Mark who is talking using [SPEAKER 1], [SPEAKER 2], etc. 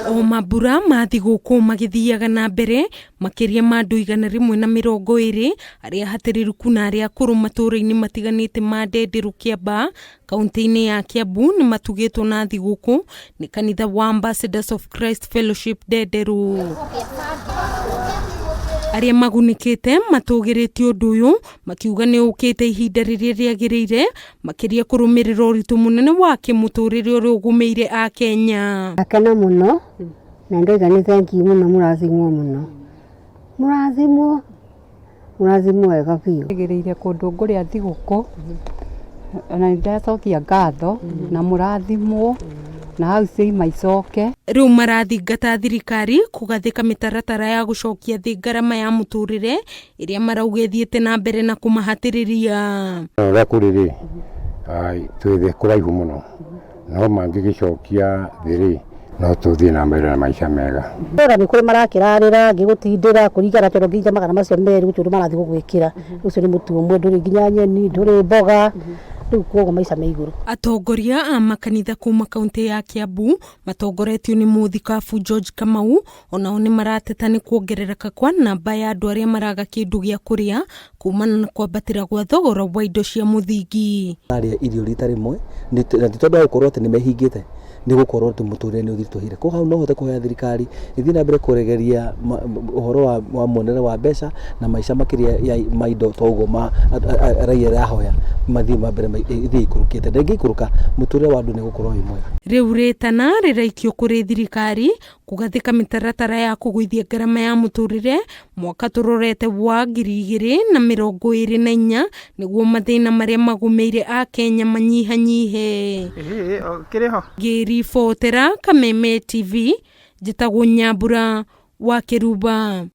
[SPEAKER 1] O mambura ma thigũkũ magĩthiaga na mbere, makĩria ma andũ 120 arĩa hatĩrĩrĩku na arĩa akũrũ matũũra-inĩ matiganĩte ma Ndenderũ Kĩambaa kaunti-inĩ ya Kiambu nĩ matugĩtwo na thigũkũ nĩ kanitha wa Ambassadors of Christ Fellowship Ndenderũ. Arĩa magunĩkĩte matũgĩrĩtie ũndũ ũyũ makiuga nĩ ũkĩte ihinda rĩrĩa rĩagĩrĩire makĩria kũrũmĩrĩra ũritũ mũnene wa kĩmũtũrĩre ũrĩa ũgũmĩire Akenya.
[SPEAKER 2] Ndakena mũno na ndoiga nĩ thengiũ mũno, mũrathimwo mũno, mũrathimwo, mũrathimwo wega biũ.
[SPEAKER 3] Njĩgĩrĩire kũndũ ngũrĩa thigũkũ na nĩ ndacokia ngatho na mũrathimwo na hau ciaima icoke.
[SPEAKER 1] Rĩu marathingata thirikari kũgathĩka mĩtaratara ya gũcokia thĩ ngarama ya mũtũrĩre ĩrĩa marauga ĩthiĩte na mbere na kũmahatĩrĩria.
[SPEAKER 4] Ũrĩa kũrĩ rĩ, twĩ thĩ kũraihu mũno, no mangĩgĩcokia thĩ rĩ, no tũthiĩ na mbere na maica mega.
[SPEAKER 5] Ona nĩ kũrĩ marakĩrarĩra, angĩ gũtindĩra kũringana tondũ nginya 200 gũtirĩ ũndũ marathiĩ gũgwĩkĩra. Ũcio nĩ mũtu ũmwe, ndũrĩ nginya nyeni, ndũrĩ mboga, rĩu koguo maica me igũrũ.
[SPEAKER 1] Atongoria a makanitha kuma kaunti ya Kiambu matongoretio nĩ mũthikabu George Kamau onao nĩ marateta nĩ kuongerereka kwa namba ya andũ arĩa maraga kĩndũ gĩa kũrĩa kumana na kwambatĩra gwa thogora wa indo cia mũthingi.
[SPEAKER 6] Marĩa irio rita rĩmwe na ti tondũ wa gũkorwo atĩ nĩ mehingĩte, nĩ gũkorwo atĩ mũtũrĩre nĩ ũthitũhire. Koguo hau no hote kũhoya thirikari ĩthiĩ na mbere kũregeria ũhoro wa muonere wa mbeca na maica makĩria ya ma indo ta ũguo ma raia ĩrahoya mathiĩ na mbere ĩthiĩ ĩikũrũkĩte. Na ĩngĩikũrũka mũtũrĩre wa andũ nĩ ũgũkorwo wĩ mwega.
[SPEAKER 1] Rĩu rĩtana rĩraikio kũrĩ thirikari kũgathĩka mĩtaratara ya kũgũithia ngarama ya mũtũrĩre mwaka tũrorete wa 2024 nĩguo mathĩna marĩa magũmĩire Akenya manyihanyihe. Ngĩribotera Kameme TV, njĩtagwo Nyambura wa Kĩruba.